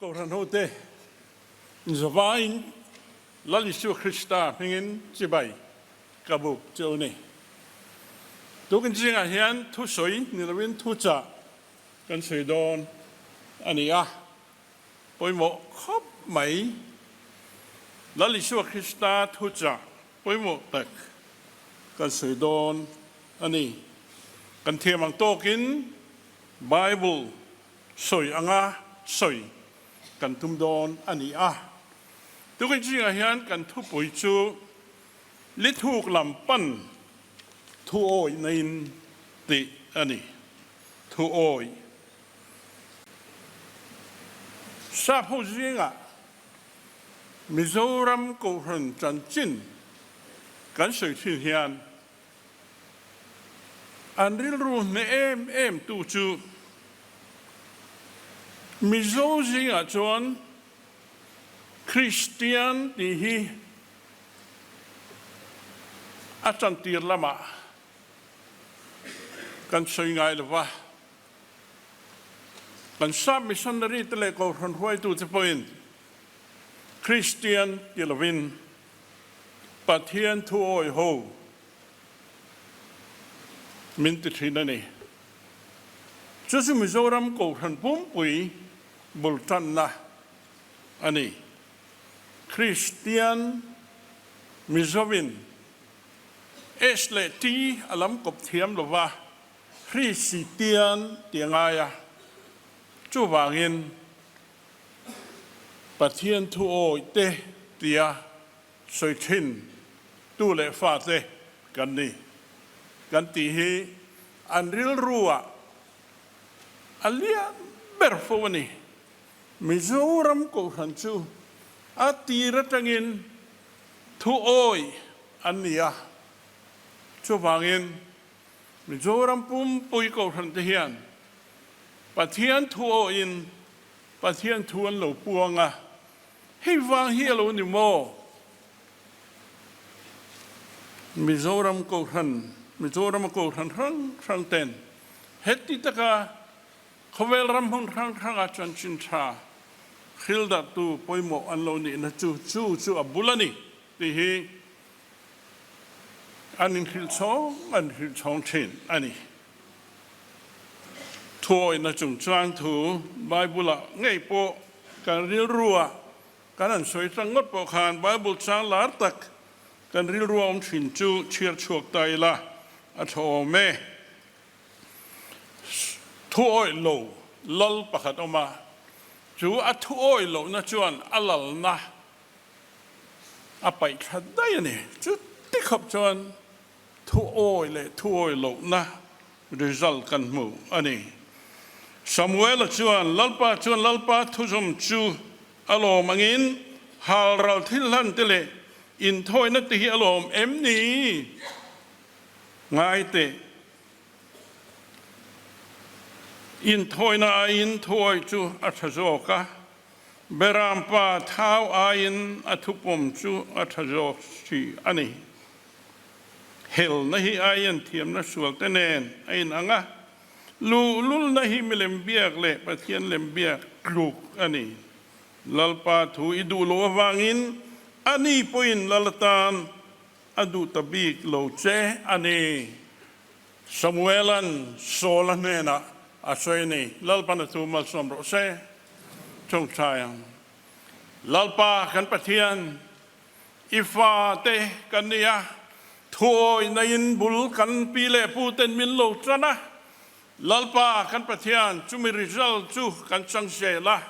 Kohhran hote zavaiin Lal Isua Krista hmingin chibai ka buk che u ni. Tukin zingah hian thusawi ni loin thuchah kan sawi dawn a ni a, pawimawh khawp mai. Lal Isua Krista thuchah pawimawh tak kan sawi dawn a ni. Kan thiam ang tawkin Bible sawi anga sawi kan tum dawn a ni a. Tukin zingah hian kan thupui chu Lithuk lam pan thuawi naiin tih a ni. Thuawi. Sap ho zingah Mizoram Kohhran chanchin kan sawi thin hian An rilru hneh em em tu chu Mizo zingah chuan Kristian tih hi a chantir lamah kan sawi ngai lo va. Kan sap missionary te leh kohhran hruaitute pawhin Kristian ti lovin Pathian thuawi ho min ti thin a ni. Chu chu Mizoram Kohhran pumpui bul tanna a ni. Kristian Mizovin S leh T a lam kawp thiam lova Hrisitian ti a ngai a, chuvangin Pathian thuawi te tia sawi thin tu leh fate kan ni kan tih hi an rilruah a lian ber fo a ni. Mizoram Kohhran chu a tir atangin thuawi an ni a, chuvangin Mizoram pumpui Kohhran te hian Pathian thuawiin Pathian thu an lo puang a, hei vang hi a lo ni maw? Mizoram Kohhran, Mizorama Kohhran hrang hrang ten heti taka khawvel ram hmun hrang hranga chanchin tha hrildarhtu pawimawh an lo nihna chu chu chu a bul a ni tih hi an inhrilh chhawng an inhrilh chhawng thin a ni. Thuawihna chungchang thu Bible-ah ngei pawh kan rilrua kan han sawi tlang ngawt pawh khan Bible chang lar tak kan rilrua awm thin chu chhiar chhuak ta ila a tha awm e. Thuawih lo lal pakhat awm a, chu a thuawih lohna chuan a lalna a paih thla daih a ni. Chuti khawp chuan Thuawi leh thuawi lohna result kan hmu a ni. Samuela chuan Lalpa chuan Lalpa thuzawm chu a lawm angin halral thil hlan te leh inthawina te hi a lawm em ni? Ngai teh. Inthawina aiin thuawi chu a tha zawk a, Berampa thau aiin a thupawm chu a tha zawk si a ni. Helna hi aiin thiamna sualte nen a inang a, luhlulna hi milem biak leh Pathian lem biak tluk a ni. Lalpa thu i duh loh avangin ani pawhin Lal atan a duh ta bik lo che a ni. Samuela'n Saula hnenah a sawi a ni, Lalpan a thu malsawm rawh se. Chawngchai ang. Lalpa kan Pathian, I fate kan ni a, thuawihna in bul kan pi leh pu ten min lo tan a, Lalpa kan Pathian chumi result chu kan chang zel a,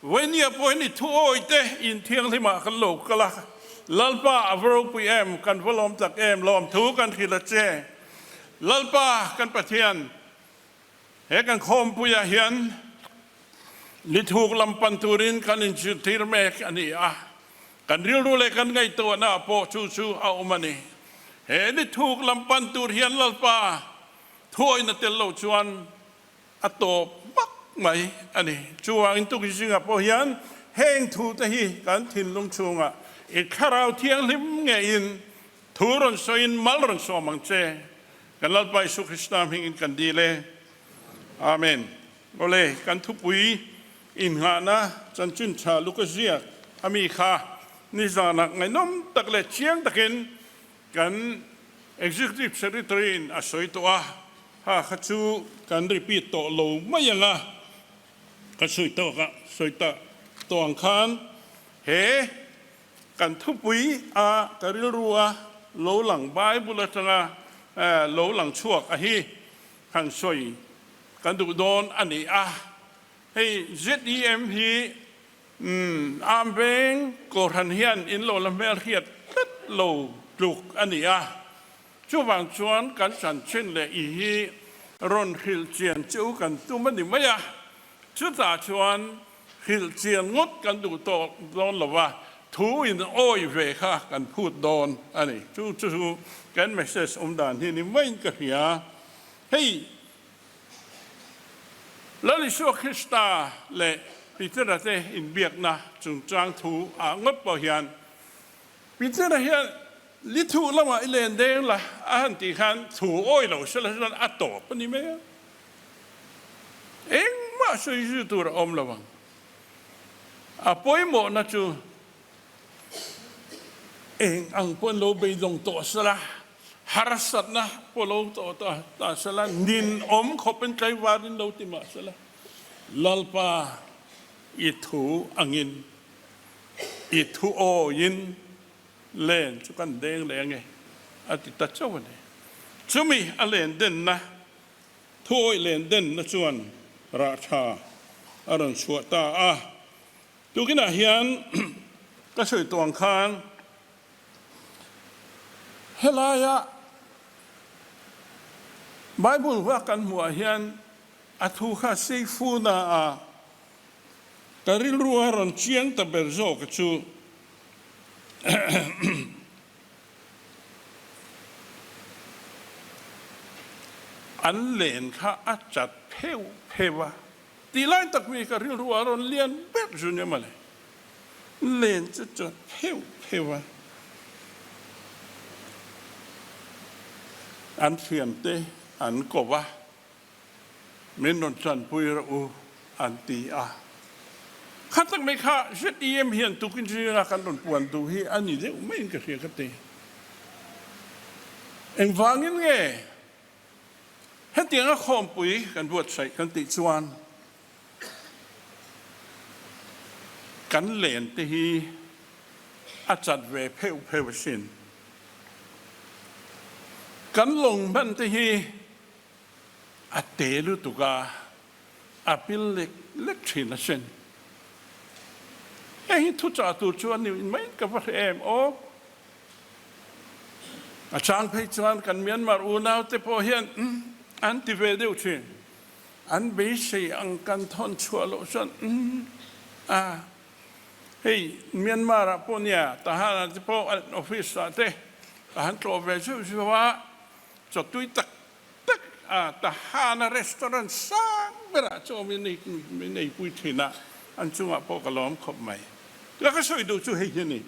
Vainia pawhin i thuawi te in thianghlimah kan lo kal a, Lalpa a va ropui em, kan va lawm tak em, lawmthu kan hrilh a che. Lalpa kan Pathian, he kan khawmpuiah hian nithuk lam pan turin kan inzirtir mek a ni a, Kan rilru leh kan ngaihtuahna pawh chu chu a awm a ni. He ni thuk lam pan tur hian Lalpa thuawina tel lo chuan a tawp vak mai a ni. Chuvangin tukin zingah pawh hian heng thu te hi kan thinlung chhungah i Thlarau Thianghlim ngeiin thu rawn sawiin mal rawn sawm ang che. Kan Lalpa Isu Krista hmingin kan dil e. Amen. Awle, kan thupui. Innghahna chanchin tha Luka ziak a mi kha nizanah ngaihnawm tak leh chiang takin kan Executive Secretary in a sawi tawh a, ha kha chu kan repeat tawh lo mai ang a, ka sawi tawk a, sawi ta tawh ang khan he kan thupui a ka rilru a lo lang Bible atanga lo lang chhuak a hi han sawi kan duh dawn a ni a. Hei ZEM hi Am veng Kohhran hian in lo la hmelhriat tlat lo tluk a ni a, chuvang chuan kan chanchin leh i hi rawn hrilh chian che u kan tum a ni mai a, chutah chuan hrilh chian ngawt kan duh tawk dawn lo va, thu in awi ve kha kan phut dawn a ni. Chu chu kan message awm dan hi ni maiin ka hria. Hei Lal Isua Krista leh Petera te inbiakna chungchang thu ah ngawt pawh hian Petera hian li thuh lamah i len deng la a han tih khan thu awi lo sela chuan a tawp a ni mai a, engmah sawi zui tur a awm lo ang. A pawimawhna chu Eng ang pawh an lo beidawng tawh sela, harsatna pawh lo tawh ta sela, ninawm khawpin tlaivarin lo ti mah sela, Lalpa i thu angin, i thu awiin len chu kan deng leh ange a ti ta chauh a ni. Chumi a len denna, thu awih len denna chuan rah tha a rawn chhuah ta a. Tukinah hian ka sawi tawh ang khan helaia Bible hua kan hmuhah hian a thu kha seifuna a ka rilru a rawn chiang ta ber zawk a chu an len kha a chat pheuh pheuh a. Tih lai tak mi ka rilru a rawn lian ber zu nia mawle. Len chu chat pheuh pheuh a. An thiante an ko va, min rawn tanpui rawh u an ti a. Kha tak mai kha ZEM hian tukin zinga kan rawn puan duh hi a ni deuh maiin ka hria ka ti. Engvangin nge Hetianga khawmpui kan buatsaih kan tih chuan kan len te hi a chat ve pheuh pheuh asin. Kan lawng hman te hi a te lutuk a, a pil lek lek thin asin. Heng hi thuchah tur chu a ni mai ka va hre em aw. A chang phei chuan kan Myanmar unaute pawh hian an ti ve deuh thin. An beisei ang kan thawn chhuah loh chuan a hei Myanmar ah pawh nia Tahan ah te pawh an office ah te ka han tlawh ve zeuh zeuh a, chawtui tak tak a Tahan a restaurant sang berah chaw min eipui thin a, an chungah pawh ka lawm khawp mai. Tuna ka sawi duh chu hei hi a ni.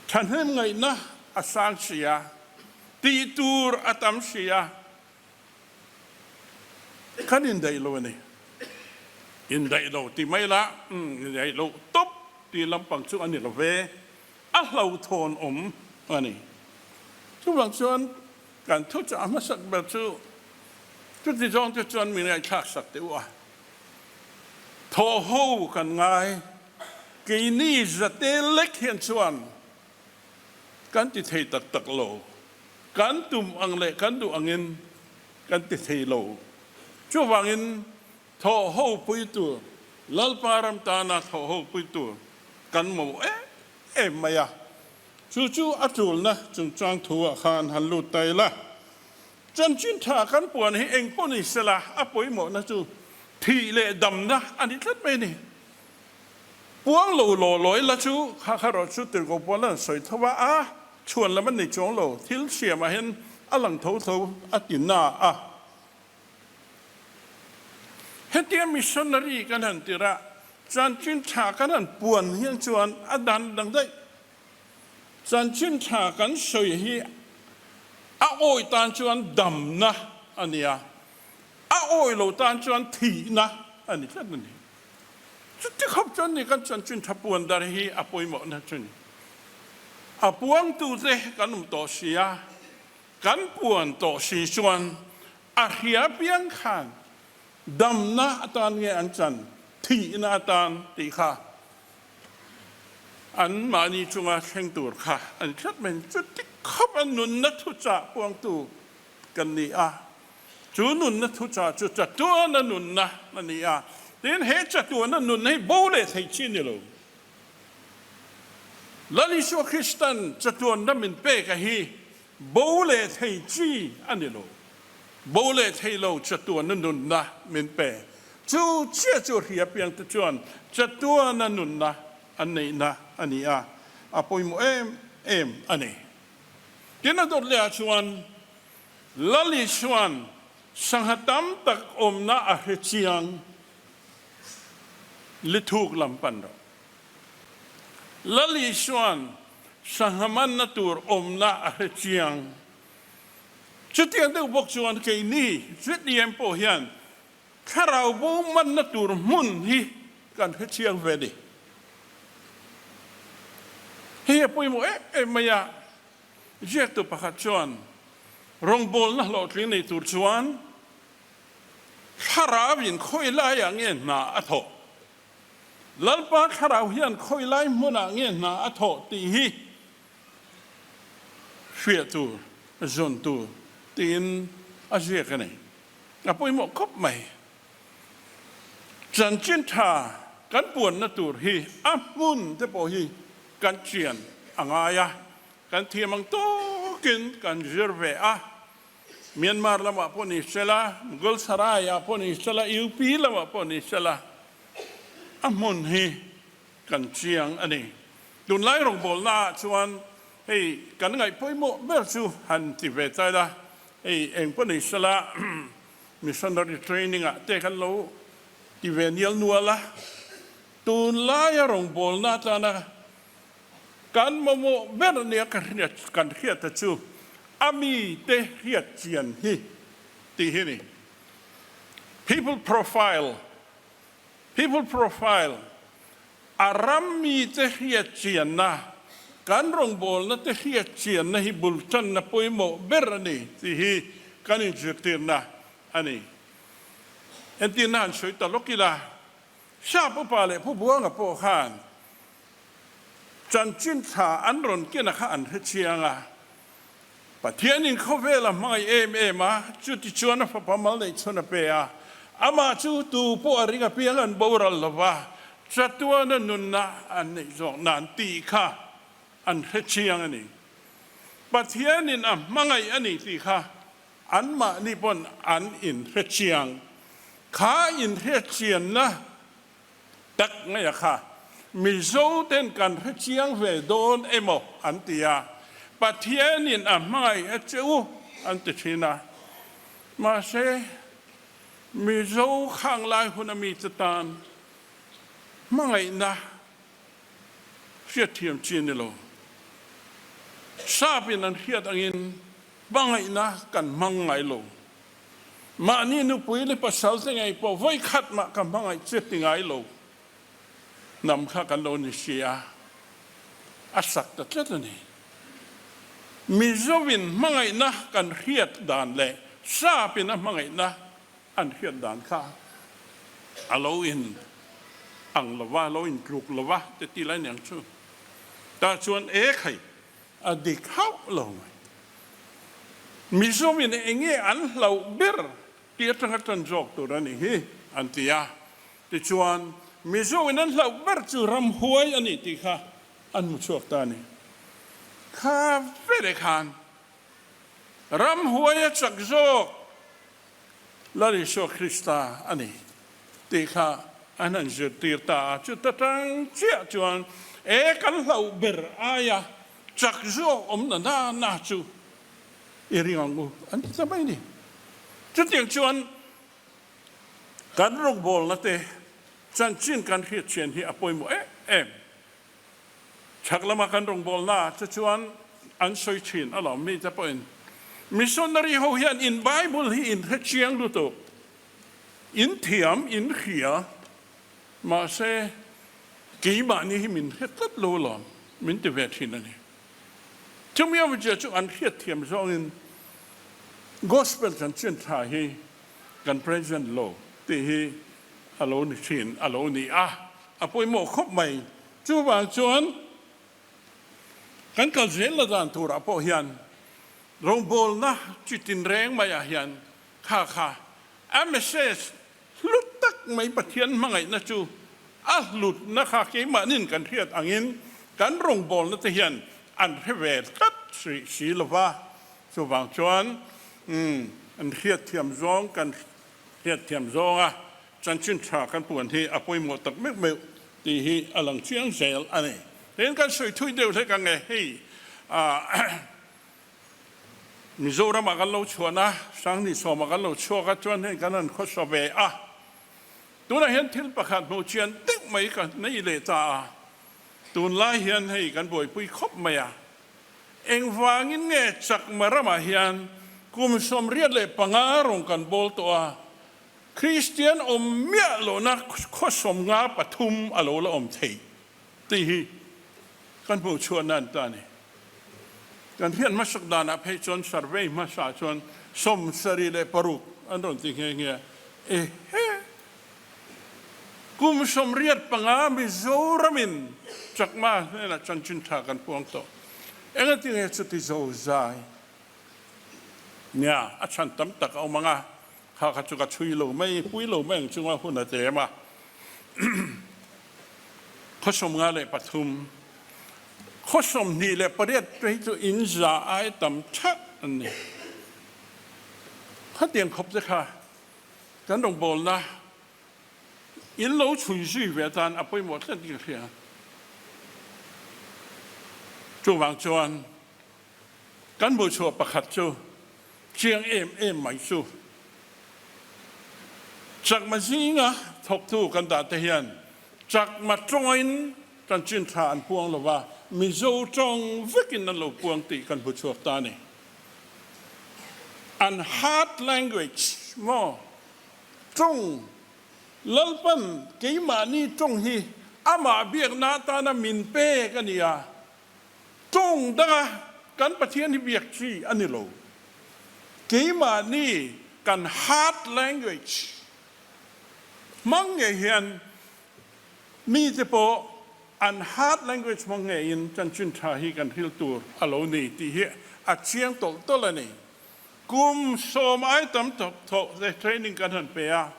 Thahnem ngaihna a sang si a, tih tur a tam si a, kan indaih lo a ni. Indaih lo ti mai la, indaih lo tawp tih lampang chu a ni lo ve, a hlauhthawn awm a ni. Chuvang chuan kan thuchah hmasak ber chu chuti zawng te chuan mi ngaihthlak sak teh u a, thawh ho kan ngai. Keini zate lek hian chuan kan ti thei tak tak lo. Kan tum ang leh kan duh angin kan ti thei lo. Chuvangin thawh ho pui tur, Lalpa ram tana thawh ho pui tur kan mamawh em em mai a. Chu chu a tulna chungchang thu ah khan han lut ta ila. Chanchin tha kan puan hi eng pawh ni sela a pawimawhna chu thih leh damna a ni tlat mai a ni. Puang lo law lawi la chu kha kha rawh chu tirhkoh puan an sawi tho a, a chhuan lam an nei chuang lo, thil siamah hian a lang tho tho a ti na a. Hetia missionary kan han tirh a, chanchin tha kan han puan hian chuan a dan dang daih. Chanchin tha kan sawi hi a awi tan chuan damna a ni a, a awi lo tan chuan thihna a ni tlat a ni. Chuti khawp chuan ni kan chanchin tha puan dar hi a pawimawhna chu ni. A puangtute kan awm tawh si a, kan puan tawh si chuan a hria piang khan damna atan nge an chan, thihna atan tih kha an mahni chunga thleng tur kha a ni tlat mai. Chuti khawp a nunna thuchah puangtu kan ni a, chu nunna thuchah chu chatuana nunna a ni a, tin he chatuana nunna hi bo leh theih chi a ni lo. Lal Isua Kristan chatuanna min pek a hi bo leh thei chi a ni lo. Bo leh thei lo chatuana nunna min pe. Chu chiah chu hria piangte chuan chatuana nunna an neihna a ni a, a pawimawh em em a ni. Tin a dawt lehah chuan Lal Isua'n sangha tam tak awmna a hre chiang lithuk lam pan rawh. Lal Isua'n sangha manna tur awmna a hre chiang. Chutiang deuh bawk chuan keini ZEM pawh hian thlarau bo manna tur hmun hi kan hre chiang ve a ni. Hei a pawimawh em em mai a, ziaktu pakhat chuan rawngbawlna hlawhtling nei tur chuan thlarauin khawi laiah nge hna a thawh? Lalpa thlarau hian khawi lai hmunah nge hna a thawh tih hi hriat tur, zawn tur tiin a ziak a ni. A pawimawh khawp mai. Chanchin tha kan puanna tur hi a hmun te pawh hi kan chian a ngai a, kan thiam ang tawkin kan zir ve a. Myanmar lamah pawh ni sela, Mughal Sarai ah pawh ni sela, UP lamah pawh ni sela, a hmun hi kan chiang a ni. Tunlai rawngbawlna ah chuan hei kan ngaih pawimawh ber chu han ti ve ta ila, hei eng pawh ni sela missionary training ah te kan lo ti ve nial nual a, tunlaia rawngbawlna atana Kan mamawh ber nia ka hriat kan hriata chu a mite hriat chian hi tih hi a ni. People profile, People profile, A ram mite hriat chianna, kan rawngbawlna te hriat chianna hi bul tanna pawimawh ber a ni tih hi kan inzirtirna a ni. Entirna han sawi ta lawk ila, Sap upa leh Pu Buanga pawh khan Chanchin thla an rawn ken a kha an hre chiang a. Pathianin khawvel a hmangaih em em a, chutichuan a fapa mal neih chhun a pe a. Amah chu tu pawh a ring apiang an boral lo va, chatuana nunna an neih zawk nan tih kha an hre chiang a ni. Pathianin a hmangaih a ni tih kha anmahni pawn an inhre chiang. Kha inhriatchianna Tak mai a kha. Mizo ten kan hre chiang ve dawn emaw an ti a, Pathianin a hmangaih a che u an ti thin a. Mahse, Mizo khang lai hun a mite tan hmangaihna hriatthiam chi a ni lo. Sap in an hriat angin hmangaihna kan hmang ngai lo. Mahni nupui leh pasal te ngei pawh vawikhat mah ka hmangaih che ti ngai lo. Hnam kha kan lo ni si a, a sak ta tlat a ni. Mizovin hmangaihna kan hriat dan leh Sapin a hmangaihna an hriat dan kha a lo in ang lo va, a lo in tluk lo va te ti lai niang chu. Tah chuan e khai A dik hauh lo mai. Mizomin enge an hlauh ber tih atanga tan zawk tur a nih hi an ti a. Tichuan, Mizoin an hlauh ber chu ramhuai a nih tih kha an hmu chhuak ta a ni. Kha vele khan ramhuai a chak zawk Lal Isua Krista a ni tih kha an han zirtir ta a. Chuta tang chiah chuan e kan hlauh ber aia chak zawk awm na na na chu i ring ang u an ti ta mai a ni. Chutiang chuan kan rawngbawlna te chanchin kan hriatchhian hi a pawimawh em em. Chhak lama kan rawngbawlna che chuan an sawi thin alawm mite pawhin missionary ho hian in Bible hi in hre chiang lutuk, in thiam, in hria. Mahse, keimahni hi min hre tlat lo alawm, min ti ve thin a ni. Chumi awmzia chu an hriatthiam zawngin Gospel chanchin tha hi kan present lo tih hi a lo ni thin a lo ni a, a pawimawh khawp mai. Chuvang chuan kan kal zel la dan turah pawh hian rawngbawlna chi tinreng maiah hian kha kha a message Hlut tak mai Pathian hmangaihna chu a hlutna kha keimahnin kan hriat angin kan rawngbawlna te hian an hre ve tlat hrih si lo va, chuvang chuan an hriatthiam zawng kan hriatthiam zawnga chanchin tha kan puan hi a pawimawh tak meuh meuh tih hi a lang chiang zel a ni. Tin, kan sawi thui deuh hlek ang e, hei Mizoramah kan lo chhuan a, Sanghnih sawmah kan lo chhuak a, chuan hei kan han khawsa ve a. Tunah hian thil pakhat hmuh chian deuh mai ka nei leh ta a, tunlai hian hei kan buaipui khawp mai a. Engvangin nge Chakma ramah hian kum 85 rawng kan bawl tawh a, Kristian awm miah lohna khaw 53 a lo la awm thei tih hi kan hmuh chhuahna an ta a ni. Kan hriat hmasak danah phei chuan survey hmasa chuan 76 an rawn ti nghe nghe a, ehe! Kum 85 Mizoramin Chakma hnenah chanchin tha kan puang tawh. Engatinge chuti zo zai? Nia, a chhan tam tak a awm ang a, kha kha chu ka chhui lo mai, pui lo mai ang chunga hun a tlem a. Khaw 53, khaw 28 te hi chu in za ai tam thak an ni. Khatiang khawp te kha kan rawngbawlna in lo chhui zui ve atan a pawimawh tlat ka hria. Chuvang chuan kan hmuhchhuah pakhat chu chiang em em mai chu Chakma zinga thawktu kan dah te hian Chakma tawngin chanchin tha an puang lo va, Mizo tawng vekin an lo puang tih kan hmu chhuak ta a ni. An heart language maw tawng Lalpan keimahni tawng hi amah biakna atana min pek a ni a, Tawng danga kan Pathian hi biak chi a ni lo. Keimahni kan heart language hmang ngei hian mite pawh an heart language hmang ngeiin chanchin tha hi kan hril tur a lo ni tih hi a chiang tawlh tawlh a ni. Kum sawm ai tam tawk thawh te training kan han pe a,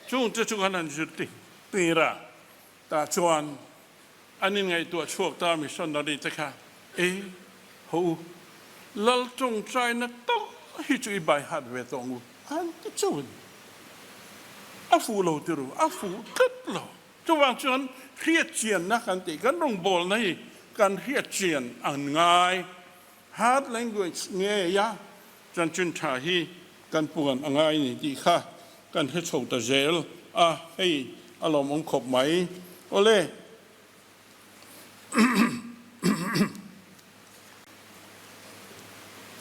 chungte chu kan han zirtir a, tah chuan An inngaihtuah chhuak ta missionary te kha, E, ho u, Lal tawngtaina tawk hi chu i bai hat ve tawh ang u, an ti chauh a ni. A fuh lo ti ru, a fuh tlat lo. Chuvang chuan hriatchianna kan tih, kan rawngbawlna hi kan hriatchian an ngai. Hard language ngeia chanchin tha hi kan puan a ngai ni tih kha kan hre chho ta zel a, hei a lawmawm khawp mai. Awle.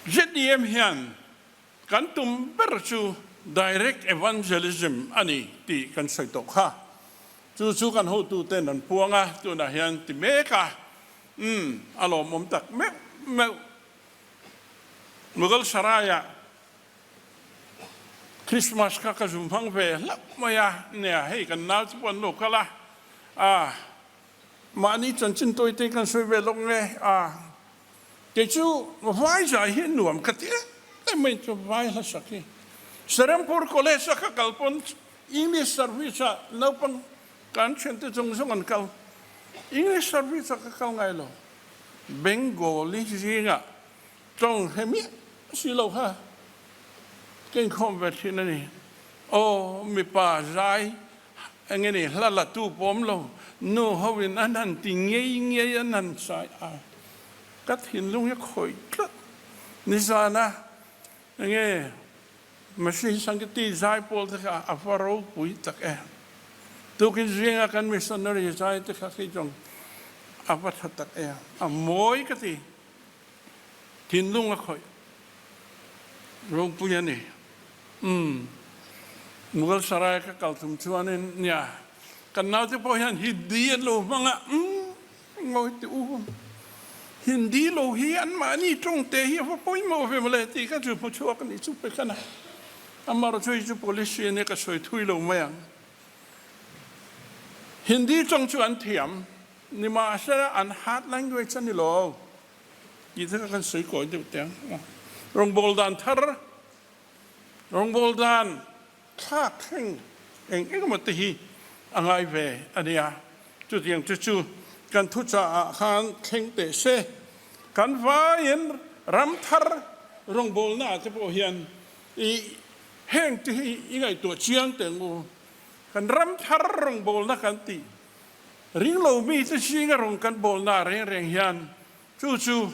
ZDM hian kan tum ber chu direct evangelism a ni tih kan sawi tawh kha. Chu chu kan hotuten an puang a, tunah hian ti mek a. Umm, a lawmawm tak meuh meuh. Mughal Sarai-ah Christmas kha ka zum hmang ve hlauh mai a, nia hei kan nau chu pawh an lo kal a, ah mahni chanchin tawi te kan sawi ve lawk nge, ah kei chu vai zai hi nuam ka ti em em mai chu vai hlasak hi. Serampur College a ka kal pawn English service ah naupang Kan thiante zawng zawng an kal. English service ah ka kal ngai lo. Bengali zingah tawng hre miah si lo kha ka inkhawm ve thin a ni. Aw mipa zai eng nge ni hla la tu pawm lo, nu ho in an han ti ngei ngei an han sai a, ka thinlung hi a khawih tlat. Nizana eng nge Machine Sankiti zai pawl te kha a va ropui tak em. Tukin zinga kan missionary zai te kha khi zawng a va tha tak em. A mawi ka ti. Thinlung a khawih ropui a ni. Umm. Mughal Sarai ka kal tum chuanin nia. Kan naute pawh hian Hindi an lo hmang a, umm ngawi teh u, Hindi lo hi anmahni tawngte hi a va pawimawh ve mawle tih kha chu hmu chhuak a nih chu pe khan a. Amaherawhchu hei chu policy a nia ka sawi thui lo mai ang. Hindi tawng chu an thiam, nimahsela an heart language a ni lo tih te kha kan sawi kawi deuh teh ang. Rawngbâwl dan thar, rawngbâwl dan thlak thleng eng eng emaw te hi a ngai ve a nia. Chutiang chu chu kan thuchah ah khan thleng teh se. Kan vaiin ram thar rawngbawlna ah te pawh hian i heng te hi i ngaihtuah chiang teh ang u. Kan ram thar rawngbawlna kan tih ringlo mi te zinga rawng kan bawlna reng reng hian Chu chu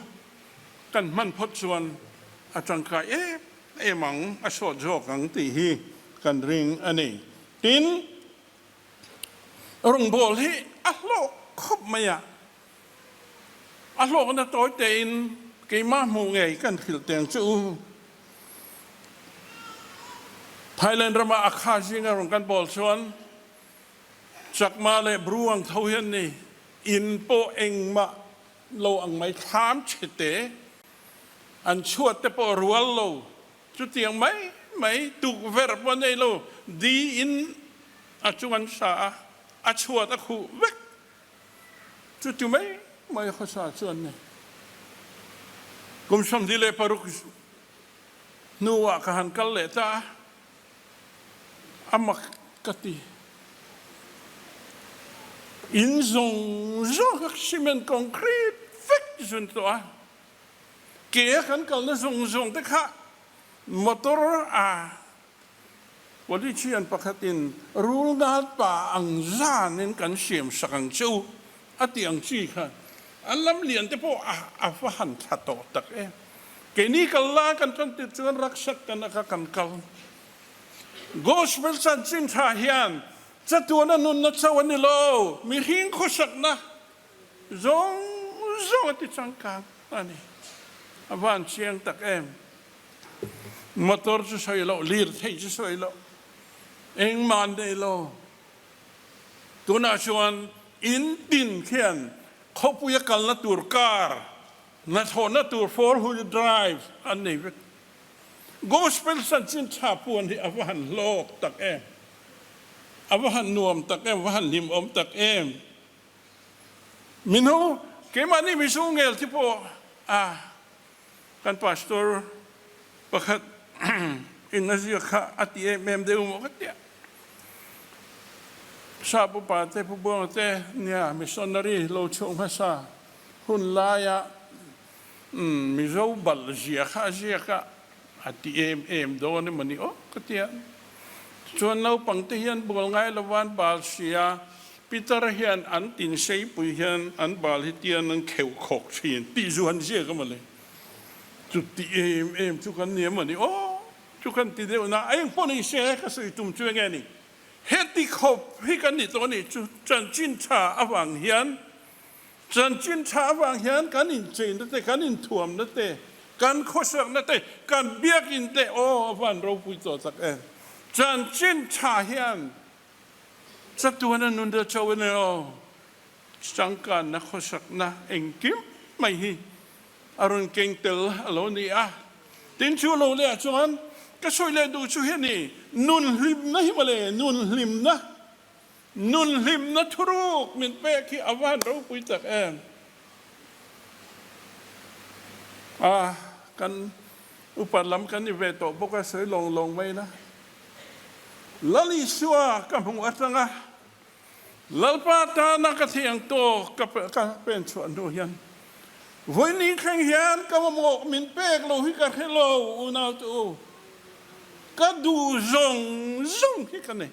kan hman phawt chuan a tangkai em em ang, a sawt zawk ang tih hi kan ring a ni. Tin, rawngbâwl hi a hlawk khawp mai a, a hlawkna tawi tein keimah hmuh ngei kan hrilh teng chu u. Thailand rama a kha zinga rawn kan bawl chuan Chakma leh Bru ang tho hian ni In pawh engmah lo ang mai thlam chhe te, an chhuat te pawh rual lo, chutiang mai mai tukverh pawh nei lo, di in a chung an sa a, a chhuat a khuh vek, chuti mai mai khawsa chu an ni. Kum 26 hnuah ka han kal leh ta a. A mak ka ti. In zawng zawng kha cement concrete vek zun tawh a, ke a kan kalna zawng zawng te kha motor a politician pakhatin rul ngal pa ang zanin kan siam sak ang che u a tih ang chi kha an lam lian te pawh a va han thla tawh tak em. Keini kal lai kan tan tir chuan raksak kan a kha kan kal. Gospel chanchin tha hian chatuana nunna chauh a ni lo, mihring khawsakna zawng zawng a ti changkang a ni. A van chiang tak em. Motor chu sawi loh, lirthei chu sawi loh, engmah an nei lo. Tunah chuan in tin khian khawpuia kalna tur car Hnathawhna tur four wheel drive an nei vek. Gospel chanchin tha puan hi a va han hlawk tak em! A va han nuam tak em! A va han hlimawm tak em! Minhu, keimahni Mizo ngel te pawh a kan pastor pakhat in a ziak kha a ti em em deuh maw ka tia. Sap upa te, Pu Buanga te nia missionary lo chhuak hmasa Hun laia Mizo bal zia kha a ziak a, a ti em em dawn emaw ni aw ka ti a. Tichuan naupangte hian bual ngai lova an bal si a, Peter hian an tin seipui hian an bal hi tian an kheuh khawk thin tih zu han ziak emaw le. Chu ti em em chu kan ni emaw ni aw chu kan ti deuh na, eng pawh ni se ka sawi tum chu enge ni. Heti khawp hi kan ni tawh a nih chu chanchin tha avang hian Chanchin tha avang hian kan incheina te, kan inthuamna te, kan khawsakna te, kan biakinn te, aw a van ropui tawh tak em. Chanchin tha hian chatuana nun rel chauh a ni lo, changkanna khawsakna engkim mai hi a rawn keng tel a lo ni a. Tin chu lo leh ah chuan ka sawi leh duh chu hi a ni, nun hlimna hi mawle, nun hlimna. Nun hlimna thuruk min pek hi a van ropui tak em? A, kan upa lam kan ni ve tawh bawk a, sawi lawng lawng mai ila. Lal Isua ka hmuh atanga Lalpa tana ka thiang tawk ka ka pen chhuah hnu hian vawiin thleng hian ka mamawh min pek lo hi ka hre lo unau te u, ka duh zawng zawng hi ka nei.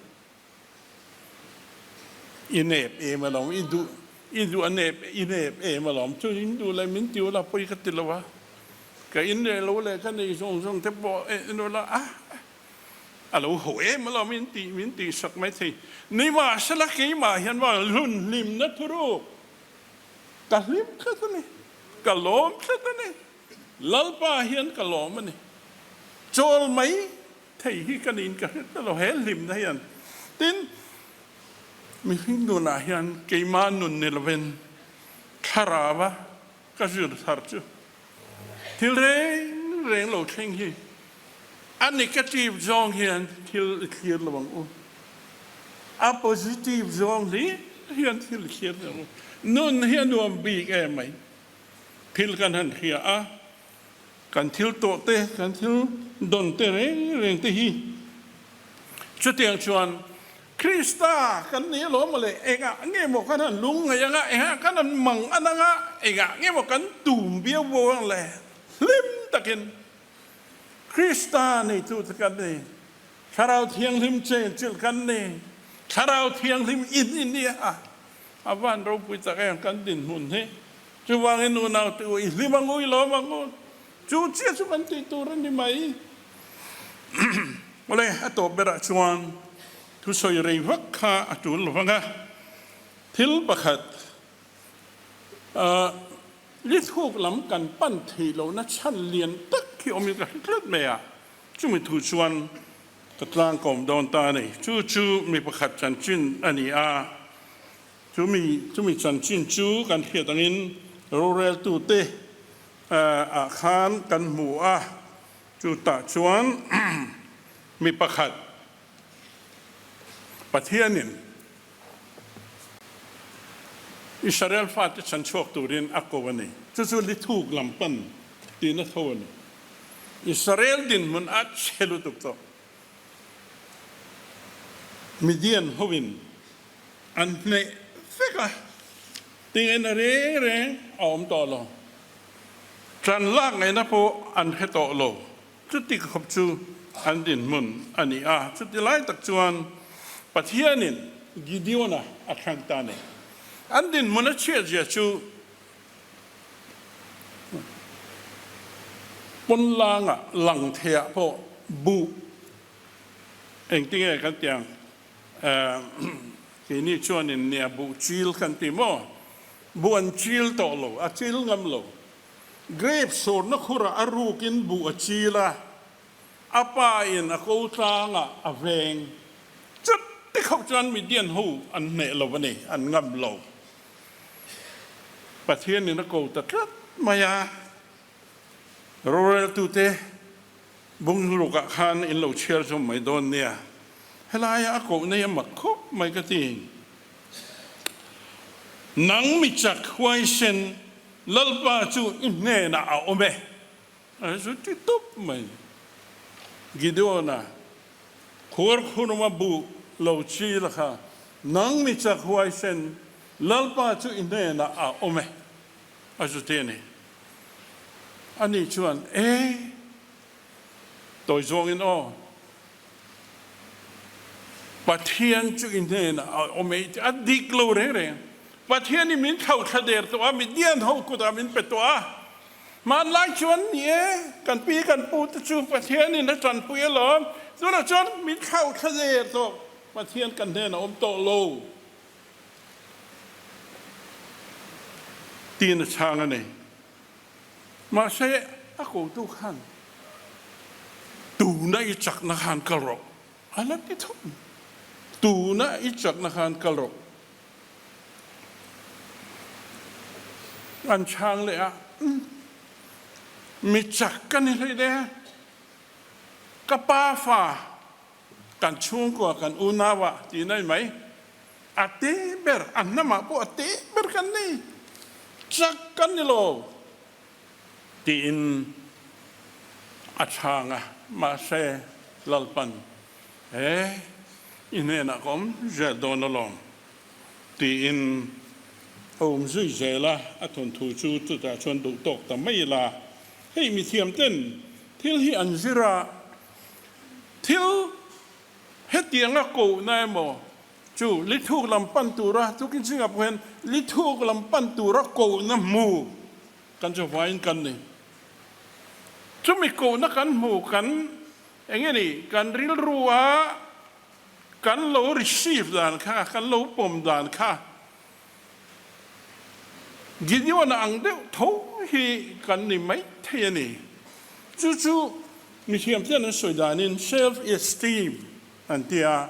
I nep em alawm, i duh, i duh a nep, i nep em alawm. Chu in duh leh min ti ula pawi ka ti lo a, ka in leh lo leh ka nei zawng zawng te pawh en ula a, a lo ho em alawm in tih min tih sak mai thei. Nimahsela keimah hian maw hlun hlimna thuruk ka hlim tlat a ni, ka lawm tlat a ni, Lalpa hian ka lawm a ni. Chawl mai Thei hi ka niin ka hre ta lo he hlimna hian. Tin, Mihring nunah hian keimah nun ni lovin thlarau a ka zir thar chu thil reng reng lo thleng hi a negative zawng hian thil i thlir lo ang u. A positive zawng hlir hian thil i thlir lo ang u. Nun hi a nuam bik em mai. Thil kan han hria a, kan thil tawh te, kan thil dawn te reng reng te hi chutiang chuan Krista kan ni alawm maw le, engah nge maw kan han lung ngaih anga, engah kan han mang an anga, engah nge maw kan tum viau bo ang le, hlim takin Krista neitu te kan ni, Thlarau Thianghlim chenchilh kan ni, Thlarau Thianghlim in i nia, a van ropui tak em kan dinhmun hi, chuvangin unau te u i hlim ang u, i lawm ang u, chu chiah chu kan tih tur a ni mai. Awle, a tawp berah chuan thusawi rei vak kha a tul lo vang a, thil pakhat li thuk lam kan pan theih lohna chhan lian tak hi awmin ka hre tlat mai a, chumi thu chuan ka tlangkawm dawn ta a ni. Chu chu mi pakhat chanchin a ni a, chumi chumi chanchin chu kan hriat angin roreltute ah khan kan hmu a. Chutah chuan mi pakhat Pathianin Israel fate chhan chhuak turin a ko a ni. Chu chu lithuk lam pan tiin a tho a ni. Israel dinhmun a chhe lutuk tawh. Midian hovin an hneh vek a, tingin a reng reng a awm tawh lo. Ṭan lak ngaihna pawh an hre tawh lo. Chuti khawp chu an dinhmun a ni a. Chuti lai tak chuan Pathianin Gideon-a a thlang ta a ni. An dinhmun a chhiatzia chu pawnlanga lang theiah pawh buh engtinge kan ti ang? Keini chuanin nia buh chil kan ti maw? Buh an chil tawh lo, a chil ngam lo. Grape sawrna khurah a rukin buh a chil a, a pa in a ko tlangah a veng. Chuti khauh chuan Midian ho an hneh lo a ni, an ngam lo. Pathianin a ko ta tlat mai a, roreltute Bungrukah khan in lo chhiar zawm mai dawn nia. Helaia a koh nei a mak khawp mai ka ti. Nang mi chak huaisen Lalpa chu i hnenah a awm e. A zu ti tawp mai. Gideona khuar khurma buh lo chi la kha, Nang mi chak huaisen Lalpa chu i hnenah a awm e. A zu ti a ni. Ani chuan, E! Tawi zawngin aw, Pathian chu i hnenah a awm e i ti a dik lo reng reng. Pathian i min thlauhthla der tawh a, Midian ho kutah min pe tawh a. Hmanlai chuan ni e, kan pi kan pu te chu Pathianin a tanpui alawm. Tunah chuan min thlauhthla der tawh, Pathian kan hnenah a awm tawh lo. Tiin a chhang a ni. Mahse, a kotu khan tuna i chakna khan kal rawh a la ti thung. Tuna i chakna khan kal rawh. An chhang leh a, Mi chak ka ni hlei le, ka pa fa Kan chhungkua kan unau ah tih nai mai. A te ber, a hnamah pawh a te ber kan ni. Chak kan ni lo tiin a chhang a, mahse Lalpan he i hnenah ka awm zel dawn alawm tiin a awm zui zel a, a thawnthu chu chutah chuan duh tawk ta mai ila. Hei mithiam ten thil hi an zir a, Thil hetianga kohna emaw chu lithuk lam pan tura tukin zingah pawh hian lithuk lam pan tura kohna hmu kan chu vaiin kan ni. Chumi kohna kan hmu kan eng nge ni kan rilru a kan lo receive dan kha kan lo pawm dan kha Gideon-a ang deuh tho hi kan ni mai thei a ni. Chu chu mithiamte'n an sawi danin self esteem an ti a.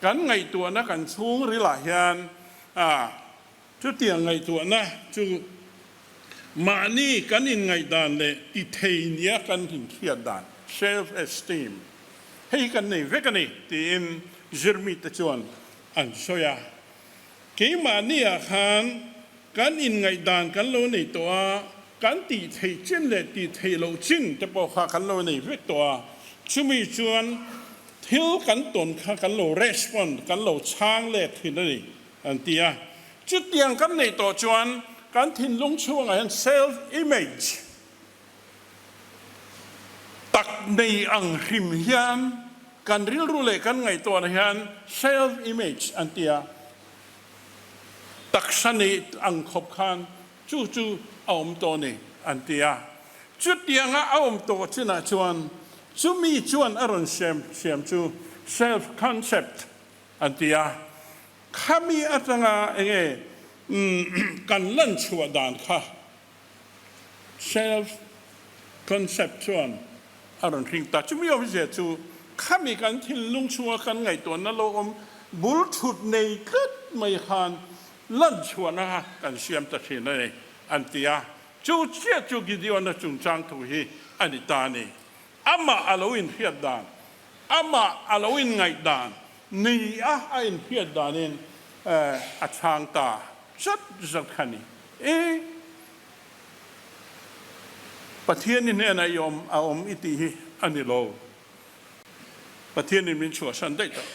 Kan ngaihtuahna kan chhungrilah hian a chutiang ngaihtuahna chu mahni kan inngaihdan leh ti thei nia kan inhriat dan, self esteem, hei hi kan nei vek a ni tiin zirmite chuan an sawi a. Keimahniah khan kan inngaihdan kan lo nei tawh a, kan tih theih chin leh tih theih loh chin te pawh kha kan lo nei vek tawh a, chumi chuan thil kan tawn kha kan lo respond, kan lo chhang let thin a ni an ti a. Chutiang kan neih tawh chuan kan thinlung chhungah hian self image tak nei ang hrim hian kan rilru leh kan ngaihtuahna hian self image an ti a, taksa nei ang khawp khan chu chu a awm tawh a ni an ti a. Chutianga a awm tawh chinah chuan chumi chuan a rawn siam siam chu self concept an ti a. Khami atanga enge kan lan chhuah dan kha Self concept chuan a rawn hring ta. Chumi awmzia chu khami kan thinlung chhunga kan ngaihtuahna lo awm bul thut nei tlat mai khan lan chhuahna kha kan siam ta thin a ni an ti a. Chu chiah chu Gideon-a chungchang thu hi a ni ta a ni. Amah a lo inhriat dan, amah a lo inngaih dan ni a a inhriat danin a chhang ta zat zat kha a ni. E Pathian i hnenah i awm a awm i tih hi a ni lo. Pathianin min chhuahsan daih tawh.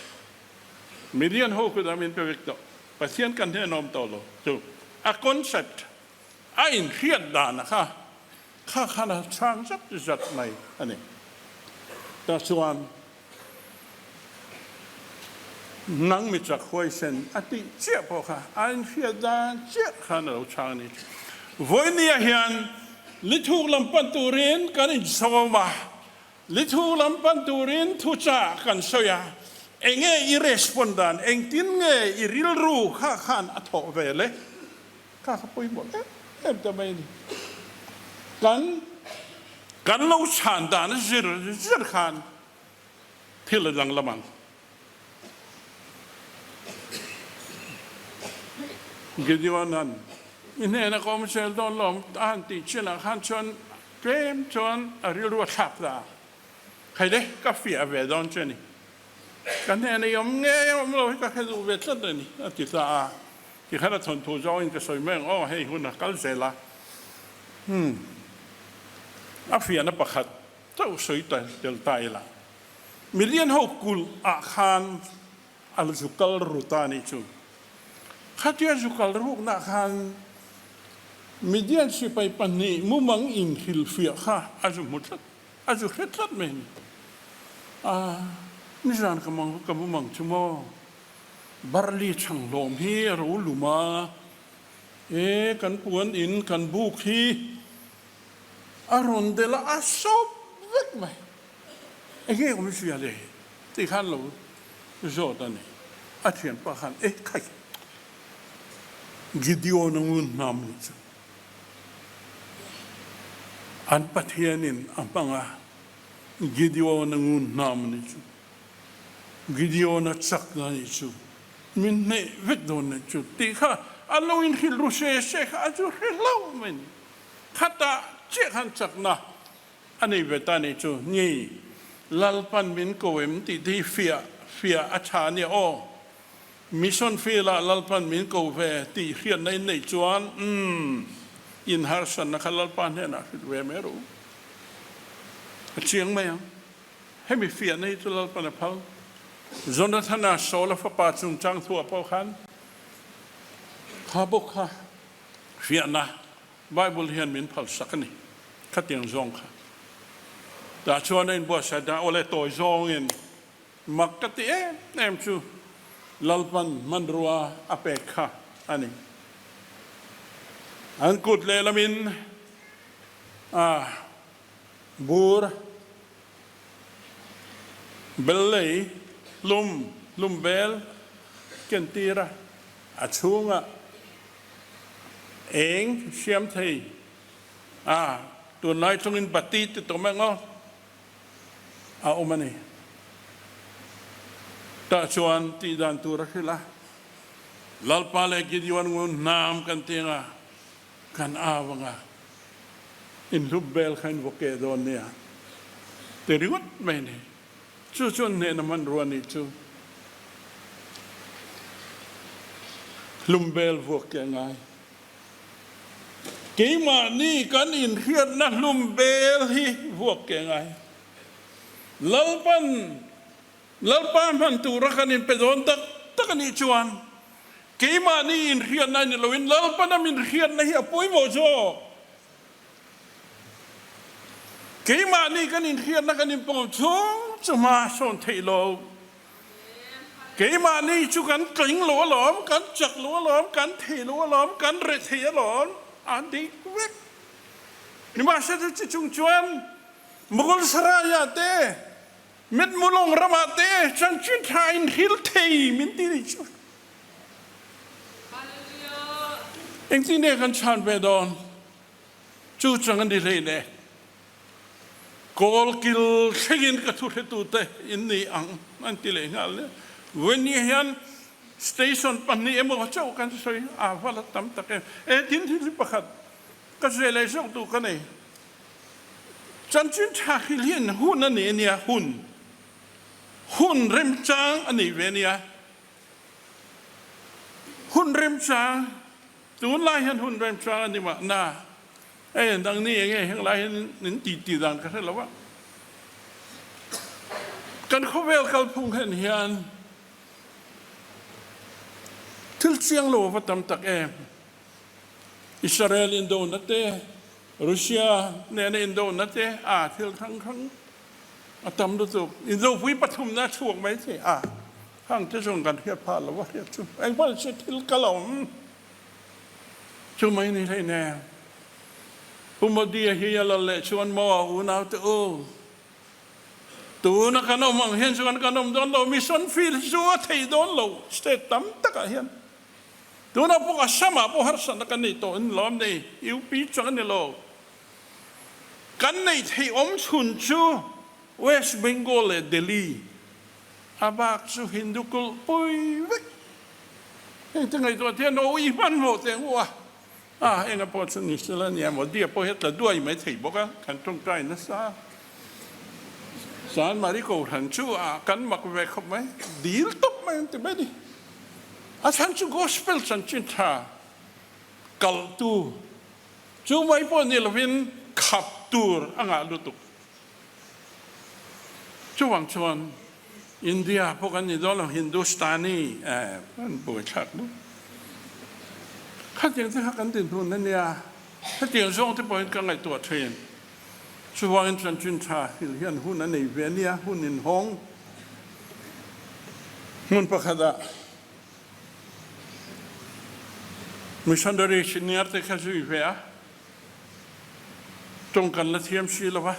Million ho kutah min pe vek tawh. Pathian kan hnenah awm tawh lo. Chu a concept, a inhriat dana kha, kha khan a chhang zat zat mai a ni. Tah chuan Nang mi chak huaisen a tih chiah pawh kha a inhriat dan chiah khan a lo chhang a ni. Vawinia hian lithuk lam pan turin kan insawm a, lithuk lam pan turin thuchah kan sawi a, enge i respond dan, engtin nge i rilru kha khan a thawh ve le? Kha kha pawimawh em em ta mai a ni. Kan kan lo chhan dan a zir zir khan thil a danglam ang. Gideon-a'n i hnena ka awm zel dawn lawm a han tih chinah khan chuan tlem chuan a rilru a thlak ta a, Khai le, ka fiah ve dawn che a ni. Ka hnena i awm ngei a awm lo hi ka hre duh ve tlat a ni, a ti ta a. Tikhan a thawnthu zawngin ka sawi mai ang, aw hei hun a kal zel a. Umm, a fiahna pakhat chauh sawi tel ta ila. Milian ho kulh ah khan a zu kal ru ta anih chu. Khatia zu kal rukna khan Midian sipai pahnih mumang inhrilhfiah kha a zu hmu tlat, a zu hre tlat mai a ni. A, nizan ka mang ka mumang chu maw, barley chhang hlawm hi a ro lum a, e kan puan in kan buk hi a rawn delh a, a sawp vek mai. Enge awm zia le? Tih khan lo zawt a ni. A thianpa khan, E khai, Gideon-a ngun hnam nih chu an Pathianin a hmang a, Gideon-a ngun hnam nih chu, Gideon-a chakna nih chu, min hneh vek dawn nih chu tih kha a lo inhrilh ru se se kha a chu hre hlauh mai a ni. Khatah chiah khan chakna A nei ve ta nih chu, Ni, Lalpan min ko em tih te hi fiah fiah a tha ania aw. Mission field ah Lalpan min ko ve tih hriatna in neih chuan, umm, in harsatna kha Lalpa hnenah hrilh ve mai rawh u. A chiang mai ang. Hemi fiahna hi chu Lalpan a phal. Jonathana Saula fapa chungchang thuah pawh khan kha bawk kha fiahna Bible hian min phalsak a ni, khatiang zawng kha. Tah chuan a inbuatsaih dan awle tawi zawngin mak ka ti em em chu Lalpan hmanrua a pek kha a ni. An kut lehlamin a bur bel lei hlum hlum bel ken tir a, a chhungah Eng siam thei a, tunlai chungin bati ti tawm eng aw a awm a ni. Tah chuan tih dan tur a hrilh a, Lalpa leh Gideon ngun hnam kan ti anga kan au anga inhlup bel kha in vaw keh dawn nia ti ringawt mai a ni. Chu chuan hnehna hmanrua nih chu hlumbel vuak keh a ngai. Keimahni kan inhriatna hlumbel hi vuak keh a ngai. Lalpan Lalpa hman tura kan inpe dawn tak tak a nih chuan keimahni inhriatna a ni loin Lalpan a min hriatna hi a pawimawh zawk. Keimahni kan inhriatna kan inpawm chung chu hma sawn theih lo. Keimahni chu kan tling lo alawm, kan chak lo alawm, kan thei lo alawm, kan re thei alawm a dik vek. Nimahsela chu chung chuan Mughal Saraya te Mitmulawng ramah te chanchin tha in hril thei min ti nih chu. Engtin nge kan chhan ve dawn? Chu chang a ni hlei ne. Kawl kil thlengin ka thuhretute in ni ang an ti leh nghal nia. Vawiin hian station pahnih emaw chauh kan sawi a va la tam tak em. E tin thil hi pakhat ka zeh leh zawk duh ka nei. Chanchin tha hrilh hian hun a nei a nia, hun. Hun remchang a nei ve a nia. Hun remchang, tunlai hian hun remchang a ni mahna. Hei nangni eng nge heng lai hian in ti tih dan ka hre lo a. Kan khawvel kalphung hen hian thil chiang lo a va tam tak em. Israel indona te, Russia nena indona te a thil hrang hrang a tam lutuk. Indopui pathumna a chhuak mai thei a, hang te chuan kan hriat phah lo a hriat chu. Engmah chu thil kal a awm chu mai ni hlei nen. Pu Modi-a hi a lal leh chuan maw a unaute u, tuna kan awm ang hian chuan kan awm dawn lo, mission field chu a thei dawn lo state tam takah hian. Tunah pawh Assam ah pawh harsatna kan nei tawh in lawm nei, UP chang a ni lo. Kan neih theih awm chhun chu West Bengal leh Delhi a bak chu Hindu kulh pui vek. Heng te ngaihtuah te hian aw i hmanhmawh teh ang u a, a enga pawh chu ni sela nia Modi a pawh hi a tla duai mai thei bawk a, kan tawngtai nasa. Sanmari Kohhran chu a kan mak ve khawp mai, dil tawp mai an ti mai a ni. A chhan chu Gospel chanchin tha kalhtu chu mai pawh ni lovin khap tur a ngah lutuk. Chuvang chuan India pawh kan ni dawn lo, Hindustani an buaithlak lutuk. Khatiang te kha kan dinhmun a nia, hetiang zawng te pawhin ka ngaihtuah thin. Chuvangin chanchin tha hrilh hian hun a nei ve a nia, hun inhawng hmun pakhatah missionary senior te kha zui ve a, tawng kan la thiam si lo va,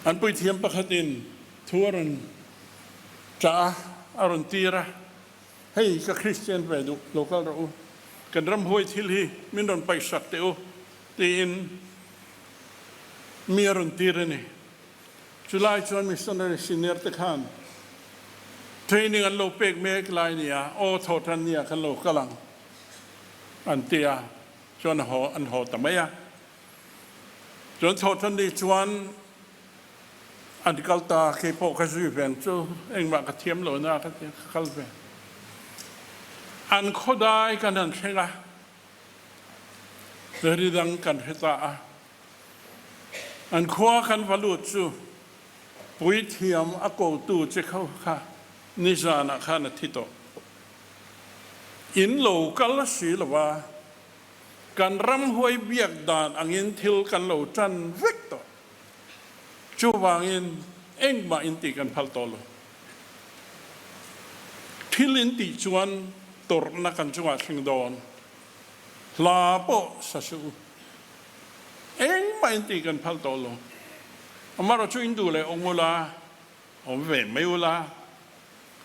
an puithiam pakhatin thu a rawn tah a, a rawn tir a, hei ka Kristian ve duh, lo kal rawh u, kan ramhuai thil hi min rawn paihsak teh u. Tiin mi a rawn tir a ni. Chulai chuan missionary senior te khan training an lo pek mek lai nia, aw thaw tan nia kan lo kal ang an ti a, chuan a haw an haw ta mai a. Chuan thaw tan ni chuan an kal ta, kei pawh ka zui ve ang chu, engmah ka thiam lo na ka ti a, ka kal ve. An khawdai kan han thleng a. Ri dang kan hre ta a, an khua kan va lut chu puithiam a kotu che kho kha nizanah khan a thi tawh. In lo kal si lo a, kan ramhuai biak dan angin thil kan lo tan vek tawh. Chuvangin engmah in tih kan phal tawh lo. Thil in tih chuan tawrhna kan chungah thleng dawn. Hla pawh sa suh u. Engmah in tih kan phal tawh lo. Amarawh chu in duh leh awm ula, awm ve mai ula,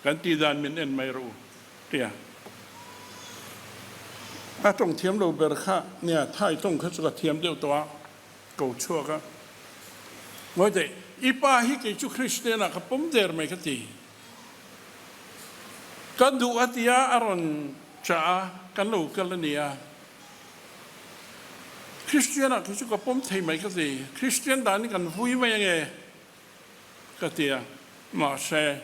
kan tih dan min en mai rawh u, tia. A tawng thiam lo ber kha nia, Thai tawng kha chu ka thiam deuh tawh a. Ko chhuak a, Ngawi teh, i pa hi kei chu Kristian ah ka pawm der mai ka ti. Ka duh a tia a rawn chah a, kan lo kal a nia. Kristian ah khi chu ka pawm thei mai ka ti, Kristian dan hi kan vui mai ange ka ti a, mahse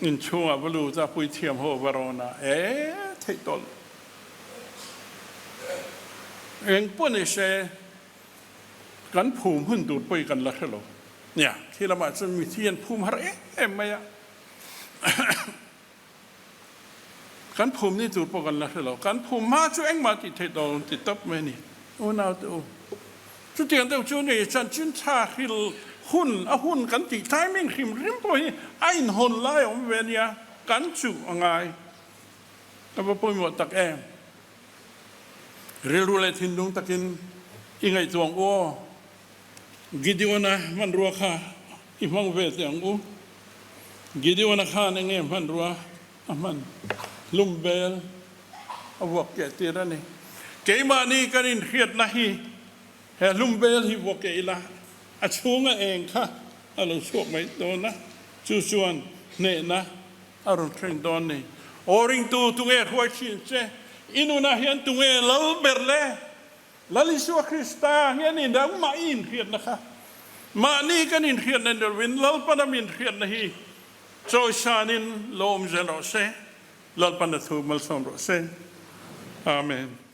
inchhungah va lut a puithiam ho va rawn a, e theih tawh lo. Eng pawh ni se kan phum hun tur pawh hi kan la hre lo. Nia, khi lamah chuan mithi an phum har em em mai a. Kan phum ni tur pawh kan la hre lo. Kan phum hma chu engmah tih theih dawn ti tawp mai a ni. Unau te u, chutiang deuh chu ni chanchin tha hril hun a hun kan tih timing hrim hrim pawh hi a inhawn lai a awm ve a nia, kan chuh a ngai. Ka va pawimawh tak em. Rilru leh thinlung takin i ngaihtuah ang u aw. Gideon-a hmanrua kha i hmang ve teh ang u. Gideon-a khan eng nge hmanrua a hman? Hlum bel a vuak keh tir a ni. Keimahni kan inhriatna hi he hlum bel hi vuak keh ila a chhunga eng kha a lo chhuak mai dawn a, chu chuan hnehna a rawn thleng dawn ni. Aw ringtu, tunge hruai thin che? I nunah hian tunge lal ber le? Lal Isua Krista hian in dang mah i inhriatna kha mahni kan inhriatna ni lovin Lalpana min hriatna hi chawisanin lo awm zel rawh se. Lalpana thu malsawm rawh se. Amen.